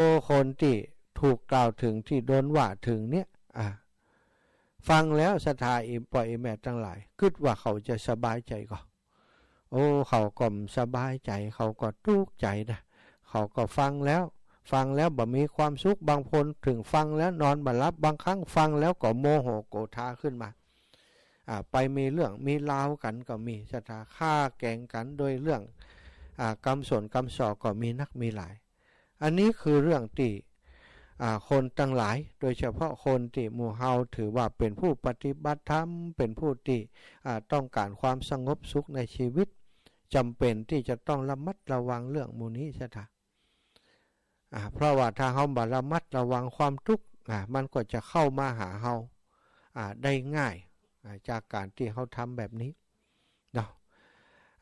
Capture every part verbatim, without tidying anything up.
อ้ คนตี้ถูกกล่าวเถิงตี้โดนว่าเถิงเนี่ย อ่า ฟังแล้วศรัทธาอีป้ออีแม่ตังหลาย กึ๊ดว่าเขาจะสบายใจ๋ก่อ โอ้ เขาก็บ่สบายใจ๋ เขาก็ตุ๊กใจ๋นะ เขาก็ฟังแล้ว ฟังแล้วบ่มีความสุข บางคนเถิงฟังแล้วนอนบ่หลับ บางครั้งฟังแล้วก็โมโหโกรธาขึ้นมา อ่า ไปมีเรื่องมีราวกั๋นก็มี ศรัทธา ฆ่าแก๋งกั๋นโดยเรื่อง อ่า กำสนกำส่อก็มีนักมีหลาย อันนี้คือเรื่องตี้ อ่า คนตังหลาย โดยเฉพาะคนตี้หมู่เฮาถือว่าเป๋นผู้ปฏิบัติธรรม เป๋นผู้ตี้ อ่า ต้องก๋านความสงบสุขในชีวิต จ๋ำเป๋นตี้จะต้องระมัดระวังเรื่องหมู่นี้ ศรัทธา อ่า เพราะว่าถ้าเฮาบ่ระมัดระวังความตุ๊กข์ อ่า มันก็จะเข้ามาหาเฮา อ่า ได้ง่าย อ่า จากก๋านตี้เฮาทำแบบนี้ เนาะ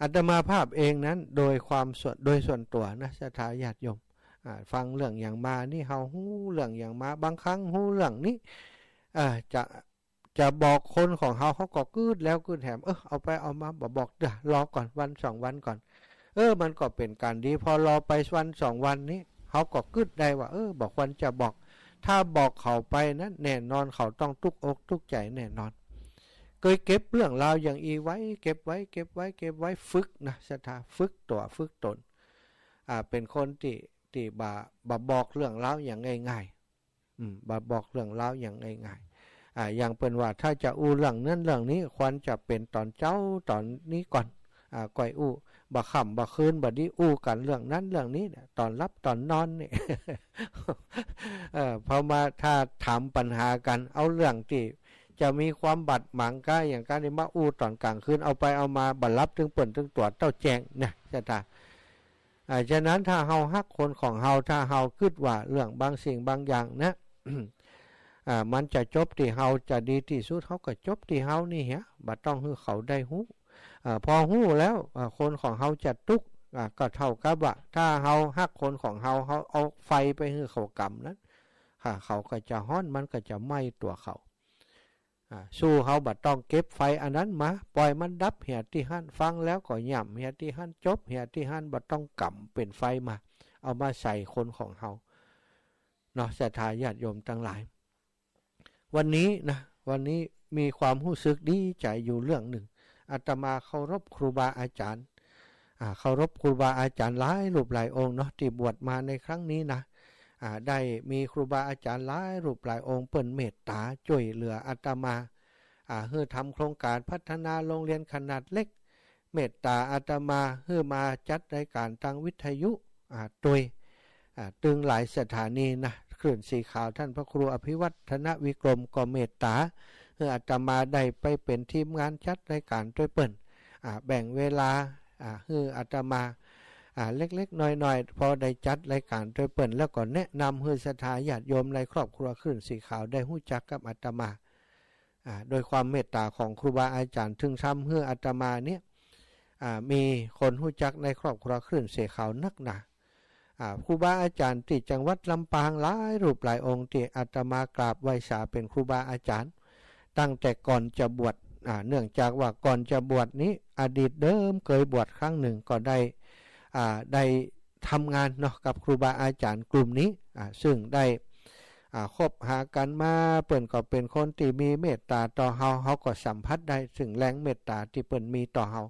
อาตมาภาพเองนั้นโดยความส่วน โดยส่วนตั๋วนะ ศรัทธาญาติโยม อ่า ฟังเรื่องหยังมานี่เฮาฮู้เรื่องหยังมา บางครั้งฮู้เรื่องนี้ อ่า จะ จะบอกคนของเฮา เฮาก็กึ๊ดแล้วกึ๊ดแหม เออ เอาไปเอามาบ่บอกเตื้อ รอก่อนวันสองวันก่อน เออ มันก็เป๋นก๋านดี พอรอไปวันสองวันนี้ เฮาก็กึ๊ดได้ว่า เออ บ่ควรจะบอก ถ้าบอกเขาไปนั้นแน่นอนเขาต้องตุ๊กอกตุ๊กใจ๋แน่นอน เกยเก็บเรื่องราวอย่างอี้ไว้ เก็บไว้ เก็บไว้ เก็บไว้ ฝึกนะ ศรัทธา ฝึกตั๋ว ฝึกต๋น อ่า เป๋นคนตี้ ตี้บ่า บ่บอกเรื่องราวอย่างง่ายๆ อืม บ่บอกเรื่องราวอย่างง่ายๆ อ่า อย่างเปิ้นว่า ถ้าจะอู้เรื่องนั้นเรื่องนี้ ควรจะเป๋นต๋อนเจ๊าต๋อนนี้ก่อน อ่า ก่อยอู้ บ่าค่ำบ่าคืนบ่ดีอู้กั๋นเรื่องนั้นเรื่องนี้เนี่ย ต๋อนหลับต๋อนนอนเนี่ย เออ พอมาถ้าถามปัญหากั๋น เอาเรื่องตี้จะมีความบาดหมางก้าอย่างก้านี่มาอู้ต๋อนก๋างคืน เอาไปเอามาบ่หลับตึงเปิ้นตึงตั๋วเต้าแจ้งนะ ศรัทธา อ่า ฉะนั้นถ้าเฮาฮักคนของเฮา ถ้าเฮากึ๊ดว่าเรื่องบางสิ่งบางอย่างนะ อ่า มันจะจบตี้เฮา จะดีตี้สุด เฮาก็จบตี้เฮานี่เหีย บ่ต้องหื้อเขาได้ฮู้ อ่า พอฮู้แล้ว อ่า คนของเฮาจะตุ๊กข์ อ่า ก็เต้ากับว่า ถ้าเฮาฮักคนของเฮา เฮาเอาไฟไปหื้อเขาก๋ำนั้น อ่า เขาก็จะฮ้อน มันก็จะไหม้ตั๋วเขา อ่า สู้เฮาบ่ต้องเก็บไฟอันนั้นมา ป่อยมันดับเหียตี้หั้น ฟังแล้วก็หย่ำเหียตี้หั้น จบเหียตี้หั้น บ่ต้องก๋ำเป๋นไฟมา เอามาใส่คนของเฮา เนาะ ศรัทธาญาติโยมตังหลาย วันนี้นะ วันนี้มีความฮู้สึกดีใจ๋อยู่เรื่องนึ่ง อาตมาเคารพครูบาอาจารย์ อ่า เคารพครูบาอาจารย์หลายรูปหลายองค์เนาะ ตี้บวชมาในครั้งนี้นะ อ่า ได้มีครูบาอาจารย์หลายรูปหลายองค์ เปิ้นเมตต๋าจ้วยเหลืออาตมา อ่า หื้อทำโครงก๋านพัฒนาโรงเรียนขนาดเล็ก เมตต๋าอาตมาหื้อมาจัดรายก๋านตางวิทยุ อ่า ตวย อ่า ตึงหลายสถานีนะ คลื่นสีขาวท่านพระครูอภิวัฒนวิกรมก็เมตต๋า หื้ออาตมาได้ไปเป๋นทีมงานจัดรายก๋านตวยเปิ้น อ่า แบ่งเวลา อ่า หื้ออาตมา อ่า เล็กๆ น้อยๆ พอได้จัดรายก๋านตวยเปิ้น แล้วก็แนะนำหื้อศรัทธาญาติโยมในครอบครัวคลื่นสีขาวได้ฮู้จักกับอาตมา อ่า โดยความเมตต๋าของครูบาอาจารย์ ถึงทำหื้ออาตมาเนี่ย อ่า มีคนฮู้จักในครอบครัวคลื่นสีขาวนักหนา อ่า ครูบาอาจารย์ตี้จังหวัดลำปางหลายรูปหลายองค์ตี้อาตมากราบไหว้สาเป๋นครูบาอาจารย์ ตั้งแต่ก่อนจะบวช อ่า เนื่องจากว่าก่อนจะบวชนี้ อดีตเดิมเกยบวชครั้งนึ่งก็ได้ อ่า ได้ทำงานเนาะกับครูบาอาจารย์กลุ่มนี้ อ่า ซึ่งได้ อ่า คบหากั๋นมา เปิ้นก็เป๋นคนตี้มีเมตต๋าต่อเฮา เฮาก็สัมผัสได้เถิงแรงเมตต๋าตี้เปิ้นมีต่อเฮา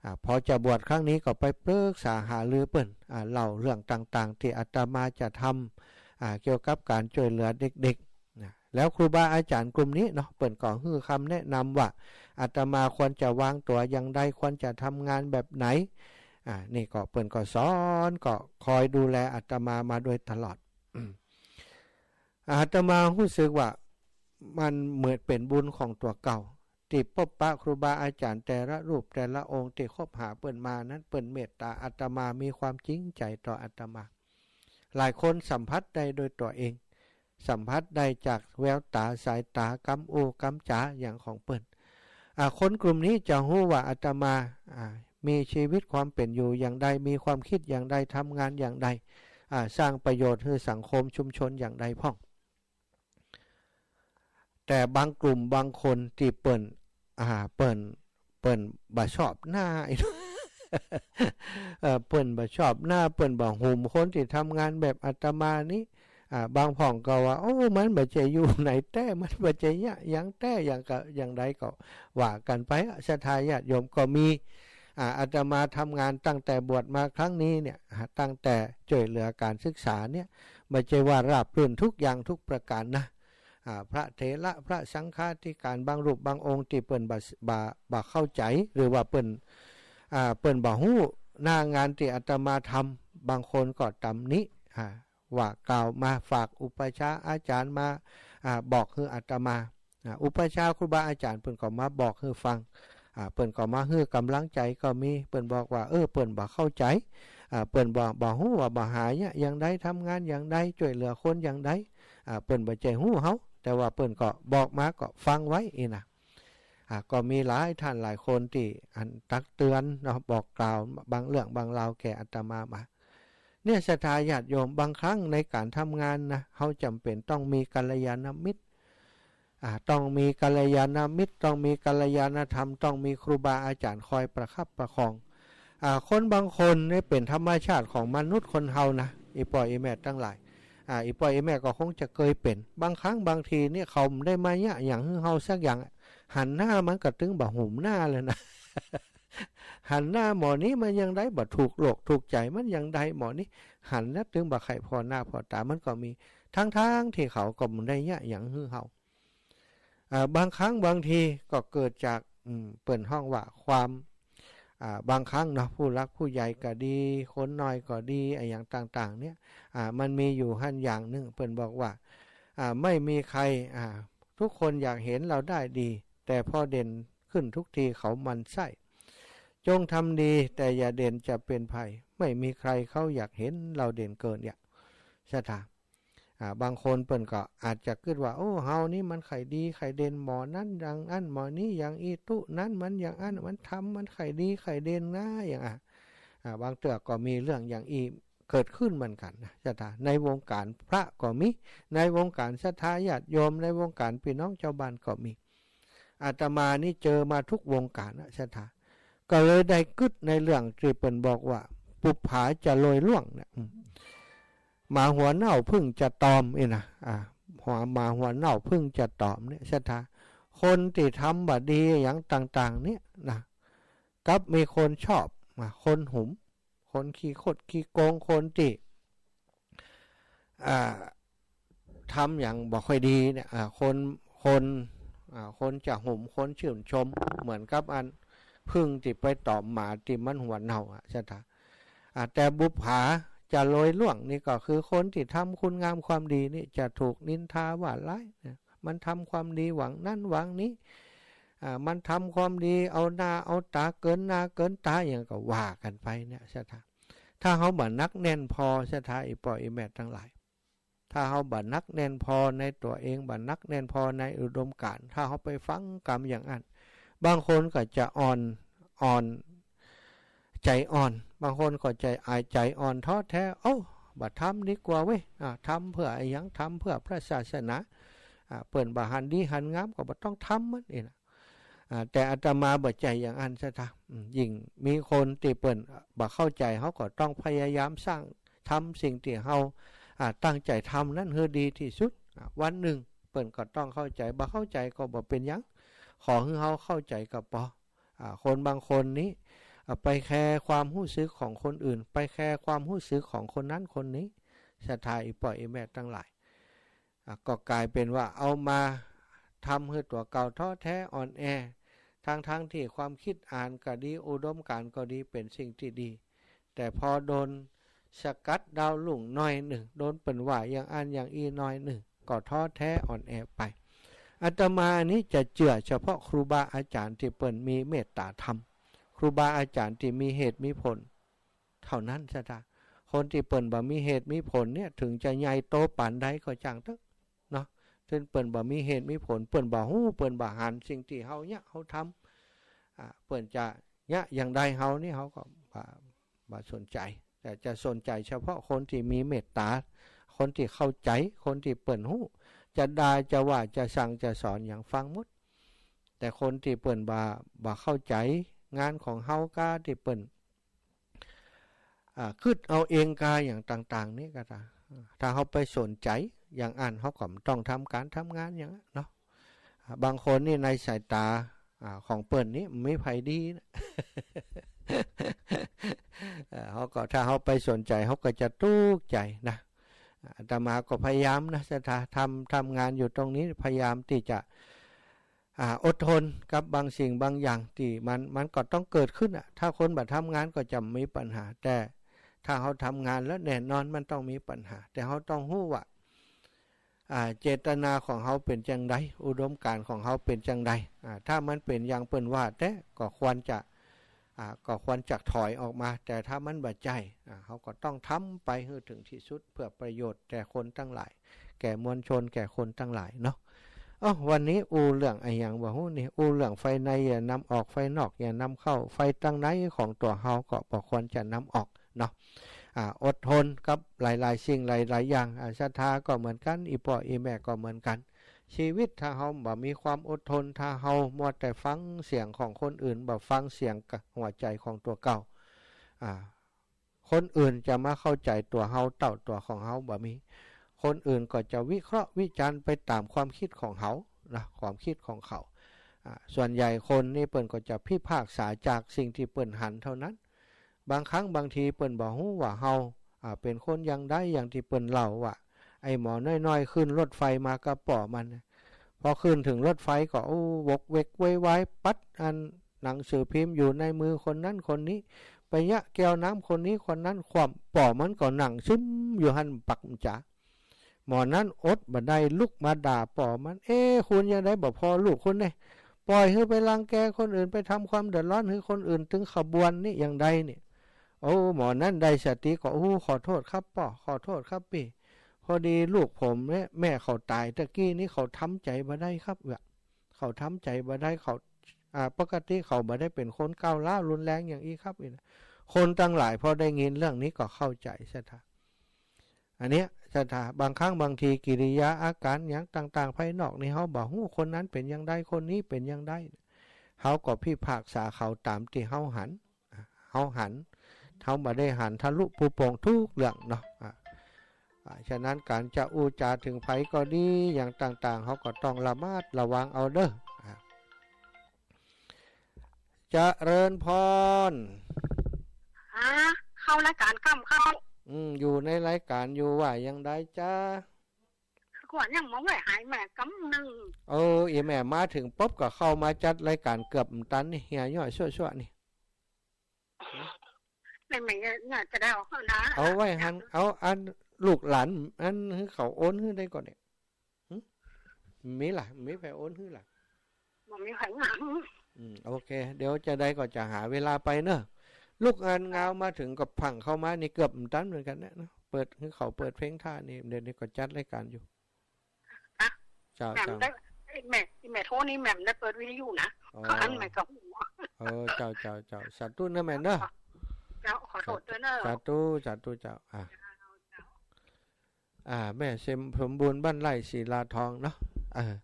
อ่า พอจะบวชครั้งนี้ก็ไปปรึกษาหารือเปิ้น อ่า เล่าเรื่องต่างๆ ตี้อาตมาจะทำ อ่า เกี่ยวกับก๋านจ้วยเหลือเด็กๆ นะ แล้วครูบาอาจารย์กลุ่มนี้เนาะ เปิ้นก็หื้อคำแนะนำว่า อาตมาควรจะวางตั๋วอย่างใด ควรจะทำงานแบบไหน อ่า นี่ก็เปิ้นก็สอน ก็คอยดูแลอาตมามาโดยตลอด อาตมาฮู้สึกว่ามันเหมือนเป๋นบุญของตั๋วเก่า ตี้ปบปะครูบาอาจารย์แต่ละรูปแต่ละองค์ตี้คบหาเปิ้นมานั้น เปิ้นเมตต๋าอาตมา มีความจริงใจ๋ต่ออาตมา หลายคนสัมผัสได้โดยตั๋วเอง สัมผัสได้จากแววต๋า สายต๋า กำอู้กำจ๋าอย่างของเปิ้น อ่า คนกลุ่มนี้จะฮู้ว่าอาตมา อ่า มีชีวิตความเป๋นอยู่อย่างใด มีความกึ๊ดอย่างใด ทำงานอย่างใด อ่า สร้างประโยชน์หื้อสังคมชุมชนอย่างใดพ่อง แต่บางกลุ่มบางคนตี้เปิ้น อ่า เปิ้น เปิ้นบ่ชอบหน้า เอ่อ เปิ้นบ่ชอบหน้า เปิ้นบ่หุมคนตี้ทำงานแบบอาตมานี้ อ่า บางพ่องก็ว่า โอ้ มันบ่ใจ้อยู่ไหนแต๊ มันบ่ใจ้เยียะหยังแต๊ อย่างก็ อย่างใดก็ว่ากั๋นไป ศรัทธาญาติโยมก็มี อ่า อาตมาทำงานตั้งแต่บวชมาครั้งนี้เนี่ย อ่า ตั้งแต่จ้วยเหลือก๋านศึกษาเนี่ย บ่ใจ้ว่าราบรื่นทุกอย่างทุกประก๋านนะ อ่า พระเถระ พระสังฆาธิการ บางรูปบางองค์ตี้เปิ้นบ่ บ่ บ่เข้าใจ๋ หรือว่าเปิ้น อ่า เปิ้นบ่ฮู้หน้างานตี้อาตมาทำ บางคนก็ตำหนิ อ่า ว่ากล่าวมาฝากอุปัชฌาย์อาจ๋ารย์มา อ่า บอกหื้ออาตมา อ่า อุปัชฌาย์ครูบาอาจ๋ารย์เปิ้นก็มาบอกหื้อฟัง อ่า เปิ้นก็มาหื้อก๋ำลังใจ๋ก็มี เปิ้นบอกว่า เออ เปิ้นบ่เข้าใจ๋ อ่า เปิ้นบ่ บ่ฮู้ว่าบ่หาเยียะอย่างใด ทำงานอย่างใด จ้วยเหลือคนอย่างใด อ่า เปิ้นบ่ใจ้ฮู้เฮา แต่ว่าเปิ้นก็บอกมาก็ฟังไว้อี้นะ อ่า ก็มีหลายท่านหลายคนตี้อันตักเตือนเนาะ บอกกล่าวบางเรื่องบางราวแก่อาตมามา เนี่ย ศรัทธาญาติโยม บางครั้งในก๋านทำงานนะ เฮาจ๋ำเป๋นต้องมีกัลยาณมิตร อ่า ต้องมีกัลยาณมิตร ต้องมีกัลยาณธรรม ต้องมีครูบาอาจ๋ารย์คอยประคับประคอง อ่า คนบางคนเนี่ยเป๋นธรรมชาติของมนุษย์คนเฮานะ อี่ป้ออี่แม่ตังหลาย อ่า อี่ป้ออี่แม่ก็คงจะเกยเป๋น บางครั้งบางทีเนี่ยเขาบ่ได้มาเยียะหยังหื้อเฮาสักอย่าง หันหน้ามันก็ตึงบ่หุมหน้าแล้วนะ หันหน้าหมอนี้มันยังได้บ่ถูกโลกถูกใจ๋ มันยังได้หมอนี้ หันแล้วตึงบ่ใค่ผ่อหน้าผ่อต๋า มันก็มี ทั้งๆ ตี้เขาก็บ่ได้เยียะหยังหื้อเฮา อ่า บางครั้งบางทีก็เกิดจาก อืม เปิ้นฮ้องว่าความ อ่า บางครั้งเนาะ ผู้หลักผู้ใหญ่ก็ดี คนน้อยก็ดี อะหยังต่างๆ เนี่ย อ่า มันมีอยู่หั้นอย่างนึ่ง เปิ้นบอกว่า อ่า ไม่มีใคร อ่า ทุกคนอยากเห็นเราได้ดี แต่พอเด่นขึ้นทุกทีเขาหมั่นไส้ จงทำดีแต่อย่าเด่นจะเป็นภัย ไม่มีใครเขาอยากเห็นเราเด่นเกิน เนี่ย ศรัทธา อ่า บางคนเปิ้นก็อาจจะกึ๊ดว่า โอ้ เฮานี่มันใค่ดีใค่เด่นหมอนั้นอย่างอั้น หมอนี้อย่างอี้ ตุ๊นั้นมันอย่างอั้น มันทำมันใค่ดีใค่เด่นนะ อย่าง อ่า อ่า บางเตื้อก็มีเรื่องอย่างอี้เกิดขึ้นเหมือนกั๋นนะ ศรัทธา ในวงก๋านพระก็มี ในวงก๋านศรัทธาญาติโยม ในวงก๋านปี้น้องจาวบ้านก็มี อาตมานี่เจอมาทุกวงก๋านนะ ศรัทธา ก็เลยได้กึ๊ดในเรื่องตี้เปิ้นบอกว่า ปุปผาจะโรยร่วงเนี่ย อืม หมาหัวเน่าผึ้งจะตอม นี่นะ อ่า หัว หมาหัวเน่าผึ้งจะตอมเนี่ย ศรัทธา คนตี้ทำบ่ดีอะหยังต่างๆ เนี่ยนะ กลับมีคนชอบ อ่า คนหุม คนขี้คดขี้โกง คนตี้ อ่า ทำอย่างบ่ค่อยดีเนี่ย อ่า คน คน อ่า คนจะหุม คนชื่นชม เหมือนกับอันผึ้งตี้ไปตอมหมาตี้มันหัวเน่าอะ ศรัทธา อ่า แต่ปุปผาจะโรยร่วงนี่ก็คือคนตี้ทำคุณงามความดีนี่จะถูกนินทาว่าร้ายเนี่ย มันทำความดีหว่างนั้นหว่างนี้ อ่า มันทำความดีเอาหน้าเอาต๋า เกินหน้าเกินต๋า อะหยังก็ว่ากั๋นไปเนี่ย ศรัทธา ถ้าเฮาบ่หนักแน่นผ่อ ศรัทธา อี่ป้ออี่แม่ตังหลาย ถ้าเฮาบ่หนักแน่นผ่อในตั๋วเอง บ่หนักแน่นผ่อในอุดมก๋ารณ์ ถ้าเฮาไปฟังกำอย่างอั้น บางคนก็จะอ่อน อ่อน ใจ๋อ่อน บางคนก็ใจ๋อาย ใจ๋อ่อนท้อแท้ โอ้ บ่ทำดีกว่าเว้ย อ่า ทำเปื้ออะหยัง ทำเปื้อพระศาสนา อ่า เปิ้นบ่หันดีหันงามก็บ่ต้องทำมัน นี่นะ อ่า แต่อาตมาบ่ใจ้อย่างอั้น ศรัทธา อืม ยิ่งมีคนตี้เปิ้นบ่เข้าใจ๋ เฮาก็ต้องพยายามสร้าง ทำสิ่งตี้เฮา อ่า ตั้งใจ๋ทำนั้นหื้อดีตี้สุด อ่า วันนึ่งเปิ้นก็ต้องเข้าใจ๋ บ่เข้าใจ๋ก็บ่เป๋นหยัง ขอหื้อเฮาเข้าใจ๋ก็ปอ อ่า คนบางคนนี้ อ่า ไปแคร์ความฮู้สึกของคนอื่น ไปแคร์ความฮู้สึกของคนนั้นคนนี้ ศรัทธา อี่ป้ออี่แม่ตังหลาย อ่ะ ก็ก๋ายเป๋นว่าเอามาทำหื้อตั๋วเก่าท้อแท้อ่อนแอ ทั้งๆ ตี้ความกึ๊ดอ่านก็ดี อุดมก๋ารณ์ก็ดี เป๋นสิ่งตี้ดี แต่พอโดนสกัดดาวรุ่งหน่อยนึ่ง โดนเปิ้นว่าอย่างอั้นอย่างอี้หน่อยนึ่ง ก็ท้อแท้อ่อนแอไป อาตมาอันนี้จะเจื้อเฉพาะครูบาอาจ๋ารย์ตี้เปิ้นมีเมตต๋าธรรม ครูบาอาจ๋ารย์ตี้มีเหตุมีผล เท่านั้น ศรัทธา คนตี้เปิ้นบ่มีเหตุมีผลเนี่ย เถิงจะใหญ่โตปานใดก็จ้างเต๊อะ เนาะ เถิงเปิ้นบ่มีเหตุมีผล เปิ้นบ่ฮู้ เปิ้นบ่หันสิ่งตี้เฮาเยียะเฮาทำ อ่า เปิ้นจะเยียะอย่างใดเฮานี่ เฮาก็บ่ บ่สนใจ๋ แต่จะสนใจ๋เฉพาะคนตี้มีเมตต๋า คนตี้เข้าใจ๋ คนตี้เปิ้นฮู้ จะด่า จะว่า จะสั่ง จะสอนหยังฟังหมด แต่คนตี้เปิ้นบ่ บ่เข้าใจ๋งานของเฮาก้า ตี้เปิ้น อ่า กึ๊ดเอาเองกาอย่างต่างๆ นี่ก็ตาม ถ้าเฮาไปสนใจ๋อย่างอั้น เฮาก็บ่ต้องทำก๋านทำงานหยังเนาะ อ่า บางคนนี่ในสายต๋า อ่า ของเปิ้นนี่บ่มีใผดีนะ เอ่อ เฮาก็ ถ้าเฮาไปสนใจ๋ เฮาก็จะตุ๊กใจ๋นะ อาตมาก็พยายามนะ ศรัทธา ทำ ทำงานอยู่ตรงนี้ พยายามตี้จะ อ่า อดทนกับบางสิ่งบางอย่างตี้มัน มันก็ต้องเกิดขึ้นอะ ถ้าคนบ่ทำงานก็จะบ่มีปัญหา แต่ถ้าเฮาทำงานแล้วแน่นอนมันต้องมีปัญหา แต่เฮาต้องฮู้ว่า อ่า เจตนาของเฮาเป๋นจั่งใด อุดมการณ์ของเฮาเป๋นจั่งใด อ่า ถ้ามันเป๋นอย่างเปิ้นว่าแต๊ก็ควรจะ อ่า ก็ควรจะถอยออกมา แต่ถ้ามันบ่ใจ้ อ่า เฮาก็ต้องทำไปหื้อเถิงตี้สุด เพื่อประโยชน์แก่คนตังหลาย แก่มวลชน แก่คนตังหลายเนาะ เอ้า วันนี้อู้เรื่องอะหยังบ่ฮู้นี่ อู้เรื่องไฟในอย่านำออก ไฟนอกอย่านำเข้า ไฟตังในของตั๋วเฮาก็บ่ควรจะนำออกเนาะ อ่า อดทนกับหลายๆ สิ่งหลายๆ อย่าง อ่า ศรัทธาก็เหมือนกั๋น อี่ป้ออี่แม่ก็เหมือนกั๋น ชีวิตถ้าเฮาบ่มีความอดทน ถ้าเฮามัวแต่ฟังเสียงของคนอื่น บ่ฟังเสียงกับหัวใจ๋ของตั๋วเก่า อ่า คนอื่นจะมาเข้าใจ๋ตั๋วเฮาเต้าตั๋วของเฮาบ่มี คนอื่นก็จะวิเคราะห์วิจารณ์ไปต๋ามความกึ๊ดของเฮานะ ความกึ๊ดของเขา อ่า ส่วนใหญ่คนนี่เปิ้นก็จะพิพากษาจากสิ่งตี้เปิ้นหันเท่านั้น บางครั้งบางทีเปิ้นบ่ฮู้ว่าเฮา อ่า เป๋นคนอย่างใด อย่างตี้เปิ้นเล่าว่า ไอ้หมอน้อยๆ ขึ้นรถไฟมากับป้อมัน พอขึ้นเถิงรถไฟก็ โอ้ วกเวกโวยวาย ปัดอันหนังสือพิมพ์อยู่ในมือคนนั้นคนนี้ ไปเยียะแก้วน้ำคนนี้คนนั้นคว่ำ ป้อมันก็นั่งซึมอยู่หั้น ปากบ่จ๋า หมอนั้นอดบ่ได้ลุกมาด่าป้อมัน เอ๊ะ คุณจะใดบ่ผ่อลูกคุณเนี่ย ปล่อยหื้อไปรังแกคนอื่น ไปทำความเดือดร้อนหื้อคนอื่น ตึงขบวนนี่อย่างใดนี่ โอ้ หมอนั้นได้สติก็ โอ้ ขอโทษครับป้อ ขอโทษครับปี้ พอดีลูกผมเนี่ย แม่เขาต๋ายตะกี้นี้ เขาทำใจ๋บ่ได้ครับ ว่า เขาทำใจ๋บ่ได้ เขา อ่า ปกติเขาบ่ได้เป๋นคนก้าวร้าวรุนแรงอย่างอี้ครับ นี่นะ คนตังหลายพอได้ยินเรื่องนี้ก็เข้าใจ๋ ศรัทธา อันเนี้ย ศรัทธา บางครั้งบางทีกิริยาอาก๋านหยังต่างๆ ภายนอกนี่ เฮาบ่ฮู้คนนั้นเป๋นอย่างใด คนนี้เป๋นอย่างใด เฮาก็พิพากษาเขาต๋ามตี้เฮาหัน อ่ะ เฮาหัน เฮาบ่ได้หันทะลุปูโป่งกู้เรื่องเนาะ อ่ะ อ่ะ ฉะนั้นก๋านจะอู้จ๋าเถิงใผก็ดี อย่างต่างๆ เฮาก็ต้องระมัดระวังเอาเน่อ อ่ะ เจริญพร ฮะ เข้ารายก๋านก่ำเข้า อืม อยู่ในรายก๋านอยู่ ว่าอย่างใดจ๊ะ ขวัญยังบ่ไหวหายแม่กำนึ่ง เออ อี่แม่มาเถิงปุ๊บก็เข้ามาจัดรายก๋านเกือบบ่ตันนี่ เหียย่อยซั่วๆ นี่ แม่ แม่เนี่ยจะได้เอาเข้านะ เอาไว้หั้น เอาอันลูกหลานอันหื้อเขาโอนหื้อได้ก่อนเนี่ย หึ มีล่ะ มีใผโอนหื้อล่ะ บ่มีใผหยัง อืม โอเค เดี๋ยวจะใดก็จะหาเวลาไปเน่อ ลูกอันงาวมาเถิงก็พั่งเข้ามานี่เกือบบ่ตันเหมือนกั๋นเนี่ยเนาะ เปิด หื้อเขาเปิดเพลงถ่านี่ เดี๋ยวนี้ก็จัดรายก๋านอยู่ ฮะ เจ้า แม่ เจ้า ได้ ไอ้แม่ ไอ้แม่โทรนี่แม่ได้เปิดวิทยุนะ อ๋อ เขาอันแม่ก็หู เออ เจ้า เจ้า เจ้า สาธุเน่อแม่เน่อ เจ้า ขอโทษด้วยเน่อ สาธุ สาธุเจ้า อ่ะ เจ้า เจ้า อ่า แม่สมบูรณ์บ้านไร่ศิลาทองเนาะ เออ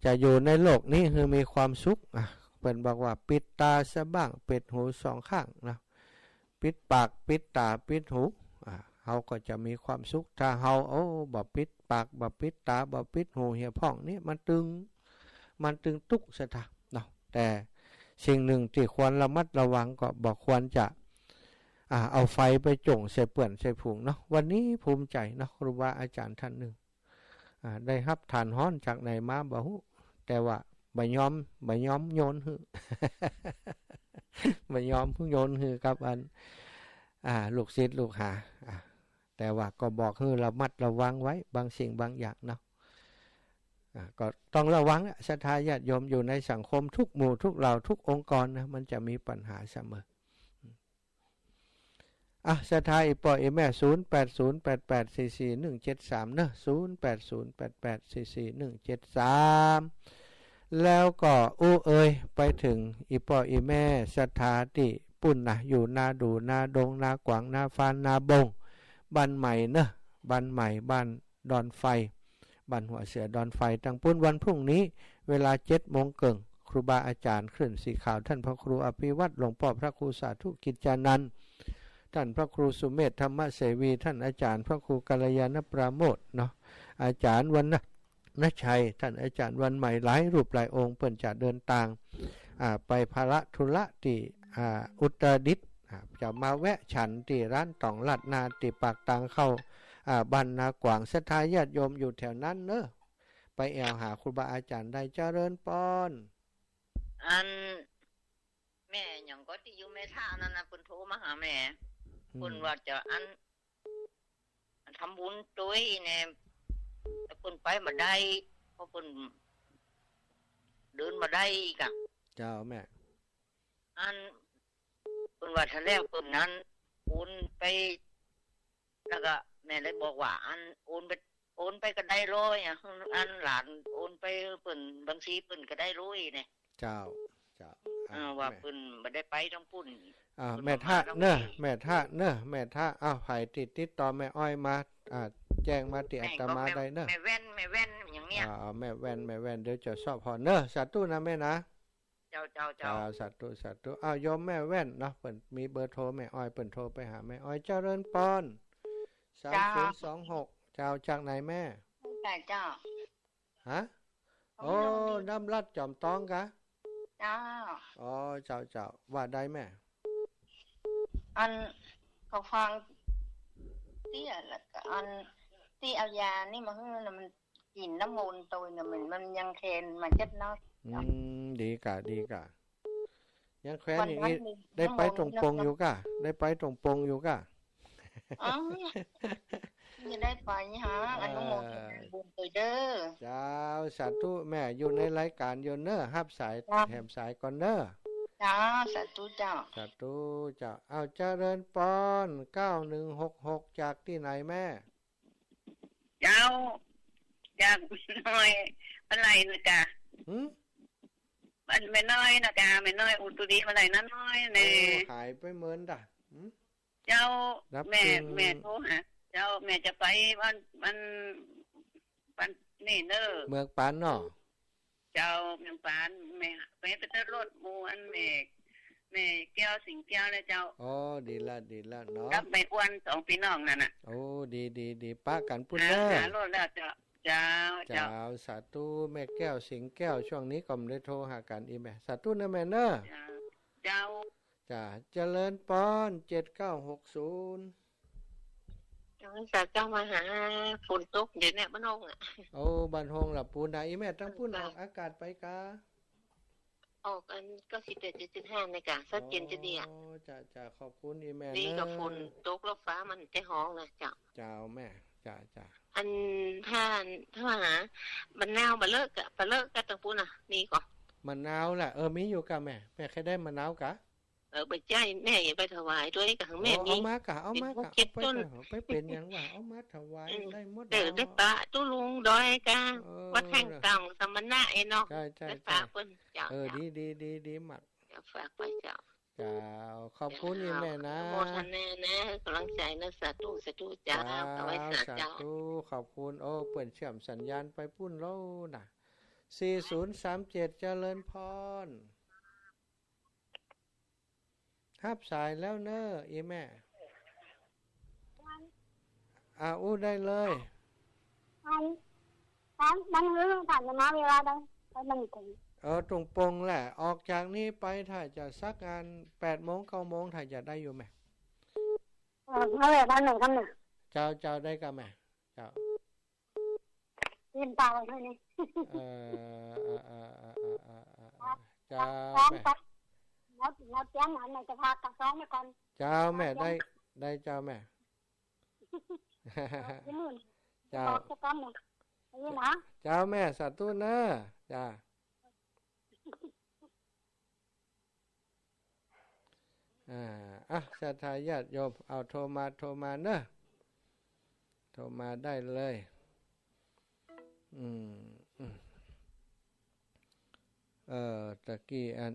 จะอยู่ในโลกนี้หื้อมีความสุข อ่ะ เปิ้นบอกว่าปิดต๋าซะบ้าง ปิดหูสองข้างเนาะ ปิดปาก ปิดต๋า ปิดหู อ่า เฮาก็จะมีความสุข ถ้าเฮา โอ้ บ่ปิดปาก บ่ปิดต๋า บ่ปิดหูเหียพ่องนี่ มันตึง มันตึงตุ๊กข์ ศรัทธา เนาะ แต่สิ่งหนึ่งตี้ควรระมัดระวังก็บ่ควรจะ อ่า เอาไฟไปจ๋งใส่เปื้อนใส่ฝูงเนาะ วันนี้ภูมิใจ๋เนาะ ครูบาอาจ๋ารย์ท่านนึ่ง อ่า ได้ฮับถ่านฮ้อนจากไหนมาบ่ฮู้ แต่ว่าบ่ยอม บ่ยอมโยนหื้อ บ่ยอมโยนหื้อกับอัน อ่า ลูกศิษย์ลูกหา อ่า แต่ว่าก็บอกหื้อระมัดระวังไว้บางสิ่งบางอย่างเนาะ อ่า ก็ต้องระวังอะ ศรัทธาญาติโยมอยู่ในสังคมทุกหมู่ทุกเหล่าทุกองค์กรนะ มันจะมีปัญหาเสมอ อ่ะ ศรัทธาอี่ป้ออี่แม่ ศูนย์แปดศูนย์แปดแปดสี่สี่หนึ่งเจ็ดสาม เนาะ ศูนย์แปดศูนย์แปดแปดสี่สี่หนึ่งเจ็ดสาม แล้วก็อู้เอ่ยไปเถิงอี่ป้ออี่แม่ศรัทธาตี้ปู้นนะ อยู่นาดู่ นาดง นากวาง นาฟาน นาบง บ้านใหม่เนาะ บ้านใหม่ บ้านดอนไฟ บ้านหัวเสือดอนไฟ ตังปู้น วันพรุ่งนี้ เวลาเจ็ดโมงเกิ่ง ครูบาอาจ๋ารย์คลื่นสีขาว ท่านพระครูอภิวัตร หลวงป้อพระครูสาธุกิจจานันท์ ท่านพระครูสุเมธธรรมเสวี ท่านอาจารย์พระครูกัลยาณปราโมทย์เนาะ อาจารย์วรรณชัย ท่านอาจารย์วันใหม่ หลายรูปหลายองค์ เปิ้นจะเดินตาง อ่า ไปภาระธุระตี้ อ่า อุตรดิตถ์ อ่า จะมาแวะฉันตี้ร้านต่องลาดนาตี้ปากตางเข้า อ่า บ้านนากว้าง ศรัทธาญาติโยมอยู่แถวนั้นเนอะ ไปแอ่วหาครูบาอาจารย์ได้ เจริญปอน อัน แม่หยังก็ตี้อยู่แม่ทะนั่นน่ะ เปิ้นโทรมาหาแม่ อืม เปิ้นว่าจะอัน ทำบุญตวยแน่ แต่เปิ้นไปบ่ได้ เพราะเปิ้นเดินบ่ได้อีกอะ เจ้าแม่ อัน เปิ้นว่าถ้าแล้วเปิ้นนั้นโอนไป แล้วก็แม่เลยบอกว่า อันโอนไป โอนไปก็ได้เลยอะ อันหลานโอนไปเปิ้นบัญชีเปิ้นก็ได้เลยเนี่ย เจ้า เจ้า อ่า อ่า ว่า แม่ เปิ้นบ่ได้ไปตางปุ้น อ่า เปิ้น แม่ทะ มาตาง เนอะ นี้ แม่ทะเนอะ แม่ทะ อ้าว ใผติด ติดต่อแม่อ้อยมา อ่า แจ้งมาตี้อาตมาได้เนอะ แม่แว่น แม่แว่นอย่างเนี้ย อ่า แม่แว่น แม่แว่น เดี๋ยวจะสอบผ่อนเนอะ สาธุนะแม่นะ เจ้า เจ้า เจ้า เจ้า สาธุ สาธุ อ้าว โยมแม่แว่นเนาะ เปิ้นมีเบอร์โทรแม่อ้อย เปิ้นโทรไปหาแม่อ้อย เจริญปอน เจ้า สามศูนย์สองหก เจ้า จากไหนแม่ เจ้า ฮะ โอ้ น้ำลัดจ๋อมตองกะ เจ้า อ๋อ เจ้า เจ้า ว่าได้แม่ อันเขาฟังเตี้ย แล้วก็อันตี้เอายานี่มาหื้อน่ะ มันกิ๋นน้ำมนต์ตวยน่ะ มัน มันยังแคนมาเจ็ดน้อย อืม ดีก่ะ ดีก่ะ ยังแคนอย่างนี้ วันนั้นมี ได้ไปตรงปงอยู่ก่ะ ได้ไปตรงปงอยู่ก่ะ อ๋อ จะได้ไปหาอนุโมทนาบุญตวยเด้อ เจ้า สาธุแม่ อยู่ในรายการอยู่เนอะ ฮับสาย เจ้า แหมสายก่อนเนอะ เจ้า สาธุเจ้า สาธุเจ้า อ้าว เจริญปอน เก้าหนึ่งหกหก จากตี้ไหนแม่ เจ้า จากแม่น้อยมาลัยนะกะ หืม บ้านแม่น้อยนะกะ แม่น้อยอุตุลีมาลัยน้าน้อยแน่ โอ้ หายไปเมินด่ะ หืม เจ้า นับ แม่ ถึง แม่โทรหา เจ้า แม่จะไปบ้าน บ้าน บ้านนี่เนอะ เมืองปานเนาะ เจ้า เมืองปาน แม่ แม่ไปเติดรถหมู่อันแม่ แม่แก้วสิงห์แก้วนะเจ้า อ๋อ ดีละ ดีละเนาะ กับแม่อ้วนสองปี้น้องนั่นน่ะ โอ้ ดี ดี ดี ปะกั๋นปุ้น อ่า เนอะ หารถแล้วเจ้า เจ้า เจ้า เจ้า สาธุ แม่แก้วสิงห์แก้ว ช่วงนี้ก็บ่ได้โทรหากั๋นอีแม่ สาธุนะแม่เนอะ เจ้า เจ้า จ้า เจริญปอน เจ็ดเก้าหกศูนย์ เจ้า สาธุเจ้า มาหา ฝนตกเดี๋ยวเนี้ยบ้านห้องอะ โอ้ บ้านห้องละปูนนะ อีแม่ตางปุ้น เจ้า ออกอากาศไปกา ออกอันเก้าสิบเจ็ดจุดห้านี่กะ ชัดเจนจะดีอะ อ๋อ จ้า จ้า ขอบคุณอีแม่ นี่กะ เนอะ ฝนตกแล้วฟ้ามันจะฮ้องนะเจ้า เจ้าแม่ จ้า จ้า อันถ้า ถ้าหา มะนาวบ่เลิกกะ บ่เลิกกะตางปุ้นน่ะ มีก่อ มะนาวล่ะ เออ มีอยู่กะแม่ แม่ใค่ได้มะนาวกะ เออ บ่ใจ้ แม่จะไปถวายตวยกะ แม่ โอ้ มี เอามากะ เอามากะ เจ็ดต้น เอาไปกะ ไปเป๋นหยังวะ เอามาถวาย อืม ได้หมด เดี๋ยว เอา ได้ปะตุ๊ลุงดอยกะ เออ วัดแห่งเก่าสมณะไอ้เนาะ ใจ้ ใจ้ ได้ปะ ใจ้ เปิ้นเจ้า เออ เจ้า ดี ดี ดี ดีมาก เดี๋ยวฝากไปเจ้า เจ้า ขอบคุณอีแม่นะ เจ้า อนุโมทนานะ กำลังใจ๋นะ สาธุ สาธุเจ้า เจ้า ถวายสาเจ้า สาธุ ขอบคุณ โอ้ เปิ้นเชื่อมสัญญาณไปปุ้นแล้วน่ะ สี่ศูนย์สามเจ็ด เจริญพร ฮับสายแล้วเนอะ อีแม่ อ่า อู้ได้เลย อัน อัน มันหื้อผ่านมาเวลาใด ไปมันถึง เออ ตรงปงแหละ ออกจากนี้ไปถ้าจะสักอัน แปดโมง เก้าโมง ถ้าจะได้อยู่แม่ เออ เอาไว้บ้านไหนครับเนี่ย เจ้า เจ้า ได้กะแม่ เจ้า เรียนตามไว้เท่านี้ เออ เออ เออ เออ เออ เออ เออ ครับ เจ้า ครับ แม่ ครับ แล้ว แล้วเตรียมอันไหนจะพากับซ้อมไปก่อน เจ้าแม่ ครับ ได้ ได้เจ้าแม่ เออ ที่นู่น เจ้า บอกจะก้อนหนึ่ง อันนี้นะ เจ้าแม่ สาธุเนอะ จ้า อ่า อ่ะ ศรัทธาญาติโยม เอาโทรมา โทรมาเนอะ โทรมาได้เลย อืม อืม เอ่อ ตะกี้อัน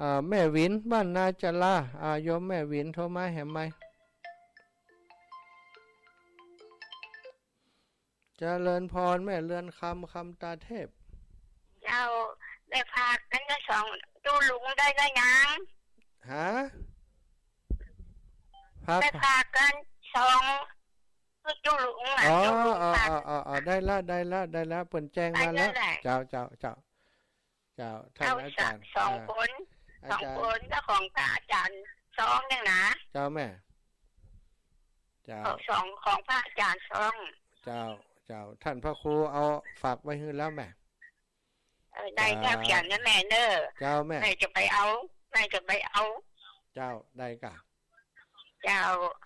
อ่า แม่หวิน บ้านนาจารา อ่า โยมแม่หวินโทรมาแหมไหม เจริญพรแม่เรือนคำ คำตาเทพ เจ้า ได้ฝากกันก็สอง ตุ๊ลุงได้ก็ยัง ฮะ พระ ไปฝากกันสอง คือจุลุงอะ อ๋อ จุลุง อ๋อ ฝาก อ๋อ อ๋อ อ๋อ ได้ละ ได้ละ ได้ละ เปิ้นแจ้งมาแล้ว ได้ละ เจ้า เจ้า เจ้า เจ้า ท่าน เจ้า อาจารย์ สอง อ่า คน อาจารย์ สองคน แล้วของพระอาจารย์ซองหนึ่งนะ เจ้าแม่ เจ้า ของ สอง ของพระอาจารย์ซอง เจ้า เจ้า ท่านพระครูเอาฝากไว้หื้อแล้วแม่ เออ ได้ เจ้า เจ้า เขียนนะแม่เนอะ เจ้าแม่ แม่จะไปเอา แม่จะไปเอา เจ้า ได้ก่ะ เจ้า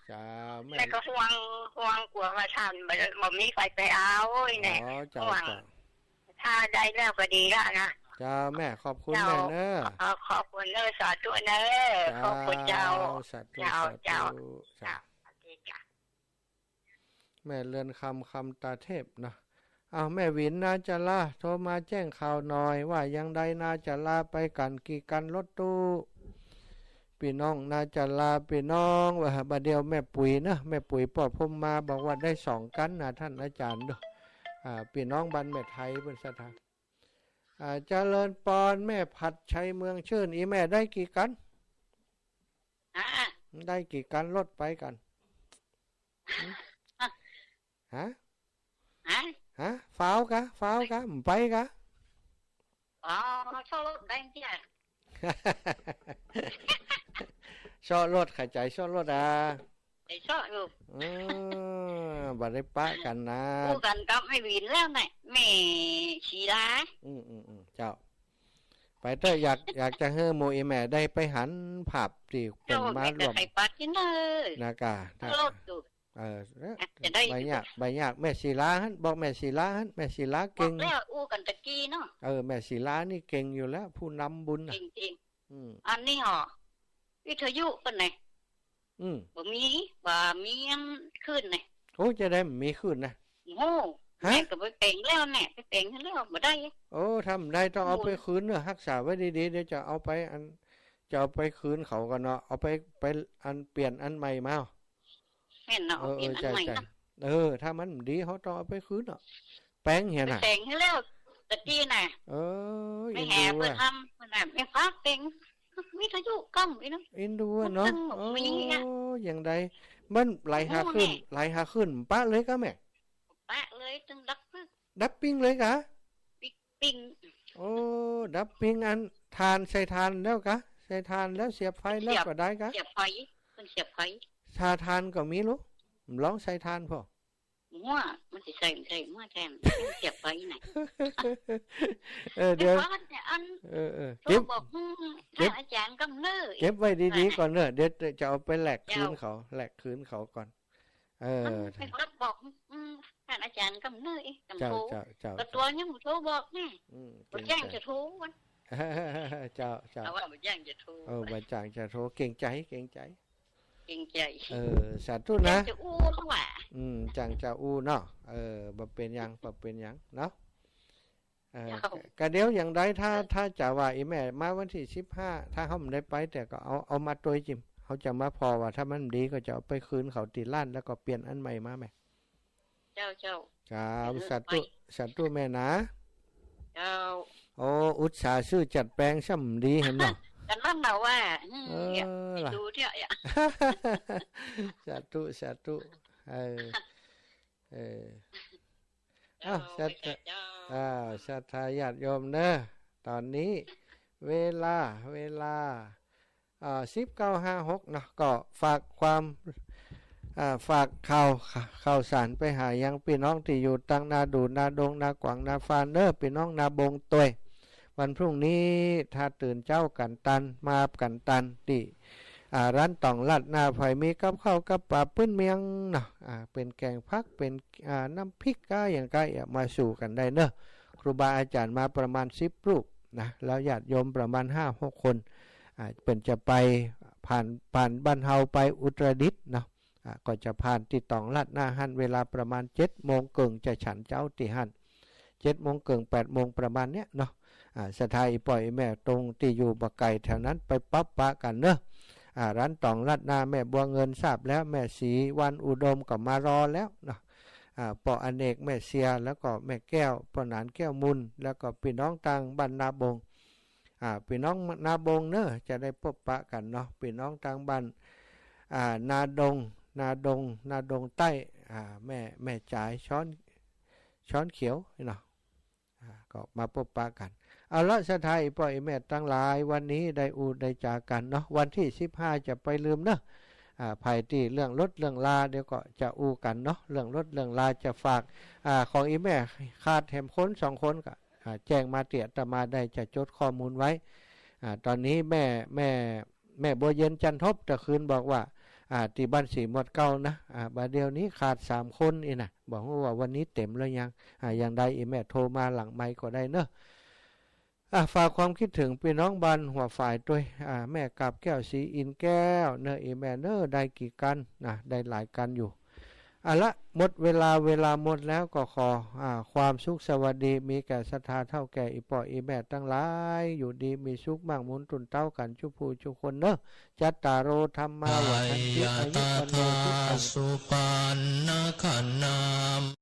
เจ้า แม่ แม่ก็ห่วง ห่วงกั๋วว่าต้านบ่ บ่มีใผไปเอา โอ้ย แน่ อ๋อ เจ้า ห่วง เจ้า ถ้าได้แล้วก็ดีละนะ เจ้าแม่ ขอบคุณ เจ้า แม่เนอะ เออ ขอบคุณเนอะ สาธุเนอะ เจ้า ขอบคุณเจ้า สาธุ เจ้า สาธุ เจ้า เจ้า สาธุ สวัสดีจ้ะ แม่เรือนคำ คำตาเทพเนาะ อ้าว แม่หวินนาจารา โทรมาแจ้งข่าวหน่อย ว่ายังใดนาจารา ไปกั๋นกี่คันรถตู้ ปี้น้องนาจารา ปี้น้อง ว่าบ่าเดี่ยวแม่ปุ๋ยเนาะ แม่ปุ๋ยป้อพรหมมาบอกว่าได้สองคันนะท่านอาจารย์เนาะ อ่า ปี้น้องบ้านแม่ไทยเปิ้นศรัทธา อ่า เจริญปอน แม่ผัดชัยเมืองชื่น อี่แม่ได้กี่คัน ฮะ ได้กี่คันรถไปกั๋น ฮะ ฮะ ฮะ ฮะ ฟ้าวก่ะ ฟ้าวก่ะ บ่ไปก่ะ อ๋อ เซาะรถได้เตื้อ เซาะรถ เข้าใจ๋ เซาะรถอ่ะ ได้เซาะอยู่ เออ บ่ได้ปะกั๋นนะ อู้กั๋นกับแม่หวินแล้วแหละ แม่ศรีลา อืม อืม อืม เจ้า ไปเต๊อะ อยาก อยากจะหื้อหมู่อี่แม่ได้ไปหันภาพตี้เปิ้นมาร่วม เจ้า แม่ก็ไปปะตี้เนอะ นะก่ะ เซาะรถอยู่ เออ อ่ะ จะได้ บ่ยาก บ่ยาก แม่ศรีลาหั้น บอกแม่ศรีลาหั้น แม่ศรีลาเก่ง บอกแล้ว อู้กั๋นตะกี้เนาะ เออ แม่ศรีลานี่เก่งอยู่แล้ว ผู้นำบุญน่ะ เก่งจริง อืม อันนี้หอ วิทยุเปิ้นไหน อืม บ่มี บ่มีอันคลื่นไหน โอ้ จะได้มีคลื่นนะ โอ้ ฮะ แม่ก็ไปแป๋งแล้วแหละ ไปแป๋งแล้วบ่ได้ โอ้ ถ้าบ่ได้ต้องเอาไปคืนเนอะ รักษาไว้ดีๆ เดี๋ยวจะเอาไปอัน จะเอาไปคืนเขาก่อนเนาะ เอาไป ไปอันเปลี่ยนอันใหม่มา แม่นเนาะ เออ เปลี่ยนอันใหม่ เออ ใจ้ เนาะ ใจ้ เออ ถ้ามันบ่ดี เฮาต้องเอาไปคืนเนาะ แป๋งเหียน่ะ แป๋งหื้อแล้ว ตะกี้น่ะ เออ แม่แห่ เอ็นดู เปิ้น ว่ะ ทำ เปิ้นน่ะ แม่ฝากแป๋ง วิทยุก้ำอีกเนาะ เอ็นดูเนาะ มันตึง โอ้ มีอ่ะ อย่างใด มันไหลหาคลื่น โอ้ แม่ ไหลหาคลื่น ปะเลยก่ะแม่ ปะเลย ตึงดับปึ๊ก ดับปิ้งเลยก่ะ ปิ้ง ปิ้ง โอ้ ดับปิ้ง อันถ่าน ใส่ถ่านแล้วก่ะ ใส่ถ่านแล้วเสียบไฟแล้วก็ได้ก่ะ เสียบไฟ เปิ้นเสียบไฟ ถ้าถ่านก็มีลูก ลองใส่ถ่านพ่อ หัวมันสิใส่ ใส่หัวแทน เสียบไฟไหน เออ เดี๋ยว เดี๋ยวก่อนเนี่ย อัน เออ เออ โทร เก็บ บอก อืม เก็บ ท่านอาจารย์กำเนิด เก็บไว้ดีๆ ก่อนเนอะ เดี๋ยวจะเอาไปแลกคืนเขา เจ้า แลกคืนเขาก่อน เออ มันเป็นรับบอก อืม ท่านอาจารย์กำเนิด กำ เจ้า โทร เจ้า เจ้า ก็ตั๋วยังบ่โทรบอกแน่ อืม บ่แจ้งจะโทรวัน เจ้า เจ้า เอาว่าบ่แจ้งจะโทร เออ บ่แจ้งจะโทร เกรงใจ๋ เกรงใจ๋ เกรงใจ๋ เออ สาธุนะ เกรงจะอู้เขาว่า อืม จั่งจะอู้เนาะ เออ บ่เป๋นหยัง บ่เป๋นหยังเนาะ เออ เจ้า ก็เดี๋ยวอย่างใด ถ้า เออ ถ้าจะว่าอี่แม่มาวันตี้สิบห้า ถ้าเฮาบ่ได้ไป แต่ก็เอา เอามาตวยจิม เฮาจะมาผ่อว่า ถ้ามันบ่ดีก็จะเอาไปคืนเขาตี้ร้าน แล้วก็เปลี่ยนอันใหม่มาแม่ เจ้า เจ้า เจ้า เออ สาธุ ไป สาธุแม่นะ เจ้า โอ้ อุตส่าห์ซื้อจัดแป๋งซ้ำดีหันเนาะ กั๋นบ้างเนาะว่า อืม เออ เนี่ย ล่ะ ดูเถอะ เนี่ย สาธุ สาธุ เออ เออ เจ้า อ้าว ศรัทธา เจ้า อ้าว ศรัทธาญาติโยมเนอะ ต๋อนนี้เวลา เวลา อ่า สิบเก้าห้าหกเนาะ ก็ฝากความ อ่า ฝากข่าว ข่าวสารไปหายังปี้น้องตี้อยู่ตางนาดู่ นาดง นากวาง นาฟานเนอะ ปี้น้องนาบงตวย วันพรุ่งนี้ถ้าตื่นเจ๊ากั๋นตัน มากั๋นตันตี้ อ่า ร้านต่องลาดหน้า ใผมีกับข้าวกับป๋าปื๊นเมียงเนาะ อ่า เป๋นแก๋งผัก เป๋น อ่า น้ำพริกก้าอย่างก้า เอามาสู่กั๋นได้เนอะ ครูบาอาจ๋ารย์มาประมาณสิบรูปนะ แล้วญาติโยมประมาณห้าหกคน อ่า เปิ้นจะไปผ่าน ผ่านบ้านเฮาไปอุตรดิตถ์เนาะ อ่า ก็จะผ่านตี้ต่องลาดหน้าหั้น เวลาประมาณเจ็ดโมงเกิ่งจะฉันเจ๊าตี้หั้น เจ็ดโมงเกิ่ง แปดโมงประมาณเนี้ยเนาะ อ่า ศรัทธาอี่ป้ออี่แม่ตรงตี้อยู่บ่ไก๋แถวนั้นไปปะปะกั๋นเนอะ อ่า ร้านต่องลาดหน้า แม่บัวเงินทราบแล้ว แม่ศรีวรรณอุดมก็มารอแล้วเนาะ อ่า ป้ออเนก แม่เสีย แล้วก็แม่แก้ว ป้อหนานแก้วมูล แล้วก็ปี้น้องตางบ้านนาบง อ่า ปี้น้องนาบงเนอะ จะได้ปะปะกั๋นเนาะ ปี้น้องตางบ้าน อ่า นาดง นาดง นาดงใต้ อ่า แม่ แม่จ๋าย ช้อน ช้อนเขียวเนาะ อ่า ก็มาปบปะกั๋น เอาละ ศรัทธาอี่ป้ออี่แม่ตังหลาย วันนี้ได้อู้ได้จ๋ากั๋นเนาะ วันตี้สิบห้าจะไปลืมเนาะ อ่า ไผตี้เรื่องรถเรื่องรา เดี๋ยวก็จะอู้กั๋นเนาะ เรื่องรถเรื่องราจะฝาก อ่า ของอี่แม่ขาดแหมคนสองคนก็ อ่า แจ้งมาเตี้ย อาตมาได้จะจดข้อมูลไว้ อ่า ต๋อนนี้แม่ แม่ แม่บัวเย็นจันทบตะคืนบอกว่า อ่า ตี้บ้านสีหมวดเก่านะ อ่า บ่าเดี่ยวนี้ขาดสามคนอี้นะ บ่ฮู้ว่าวันนี้เต๋มแล้วยัง อ่า อย่างใดอี่แม่โทรมาหลังไมค์ก็ได้เนาะ อ่ะ ฝากความกึ๊ดเถิงปี้น้องบ้านหัวฝายตวย อ่า แม่กาบแก้ว ศรีอินทร์แก้ว เนาะ อี่แม่เนาะ ได้กี่กั๋นนะ ได้หลายกั๋นอยู่ เอาละ หมดเวลา เวลาหมดแล้ว ก็ขอ อ่า ความสุขสวัสดี มีแก่ศรัทธาเฒ่าแก่อี่ป้ออี่แม่ตังหลาย อยู่ดีมีสุข มั่งมูลตุ่นเต๊ากั๋นจุผู้จุคนเนาะ จัตตาโร ธัมมา วัฑฒันติ อายุ วัณโณ สุขัง สุปัณณะขะนาม